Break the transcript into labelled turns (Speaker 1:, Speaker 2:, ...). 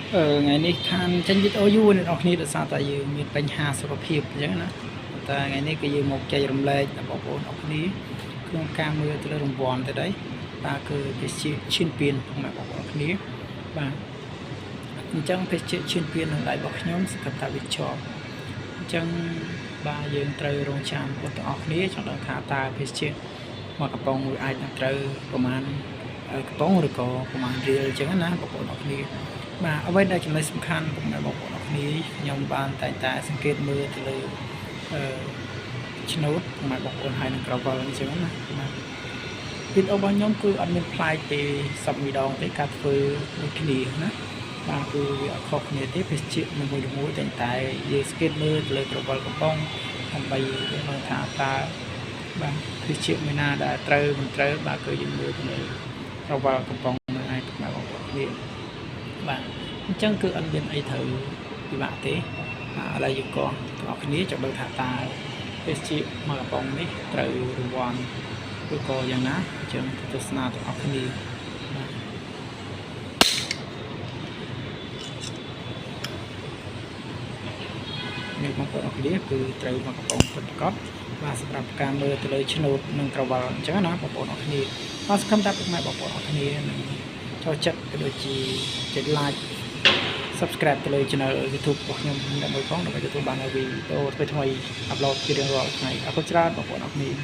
Speaker 1: ថ្ងៃនេះខានចេញវីដេអូយូរអ្នកនរគ្នាដោយសារតែយើងមានបញ្ហាសុខភាពអញ្ចឹងណាតែថ្ងៃនេះគឺយើងមកចែករំលែកដល់បងប្អូនអរគ្នាក្នុងការមើលទៅលើរង្វាន់ទៅដែរបាទគឺភេសជ្ជៈឈានពៀនពុកម៉ែបងប្អូនអរគ្នាបាទអញ្ចឹងភេសជ្ជៈឈានពៀនក្នុងដៃរបស់ខ្ញុំសង្ឃឹមថាវាជាប់អញ្ចឹងបាទយើងត្រូវរងចាំបងប្អូនទាំងអស់គ្នាចង់ដឹងថាតើភេសជ្ជៈមកកំប៉ុងវាអាចនឹងត្រូវប្រមាណកំប៉ុងឬក៏ប្រមាណរៀលអញ្ចឹងណាបងប្អូនអរគ្នាបាទអ្វីដែលចំណុចសំខាន់ពុកម៉ែបងប្អូនអរគ្នាខ្ញុំបានតែងតែសង្កេតមើលទៅលើអឺឆ្នូតពុកម៉ែបងប្អូនហើយនឹងក្រវិលអញ្ចឹងណាបាទវីដេអូរបស់ខ្ញុំគឺអត់មានប្លែកពីសប្តាហ៍មួយដងទេការធ្វើដូចគ្នាណាបាទគឺវាអត់ខុសគ្នាទេភេសជ្ជៈមួយមួយតែងតែយើងសង្កេតមើលទៅលើក្រវិលកំប៉ុងដើម្បីយើងដឹងថាតើបាទភេសជ្ជៈមួយណាដែលត្រូវមិនត្រូវបាទគឺយើងមើលទៅលើក្រវិលកំប៉ុងនឹងឯងពុកម៉ែបងប្អូនគ្នាបាទអញ្ចឹងគឺអត់មានអីត្រូវពិបាកទេបាទឥឡូវយើងក៏ទាំងអស់គ្នាចង់ដឹងថាតើភេសជ្ជៈមួយកំប៉ុងនេះត្រូវរង្វាន់ឬក៏យ៉ាងណាអញ្ចឹងទស្សនាទាំងអស់គ្នាបាទនេះបងប្អូនអរគ្នាគឺត្រូវមកកំប៉ុងពិតប្រាកដបាទសម្រាប់ការមើលទៅលើឆ្នូតនិងក្រវិលអញ្ចឹងណាបងប្អូនអរគ្នាបាទសង្ឃឹមថាពុកម៉ែបងប្អូនអរគ្នានឹងចូលចិត្តក៏ដូចជាចុច like subscribe ទៅលើ channel YouTube របស់ខ្ញុំដើម្បីផងដើម្បីទទួលបាននូវវីដេអូថ្មីៗ upload ជារៀងរាល់ថ្ងៃអរគុណច្រើនបងប្អូនអរគ្នា។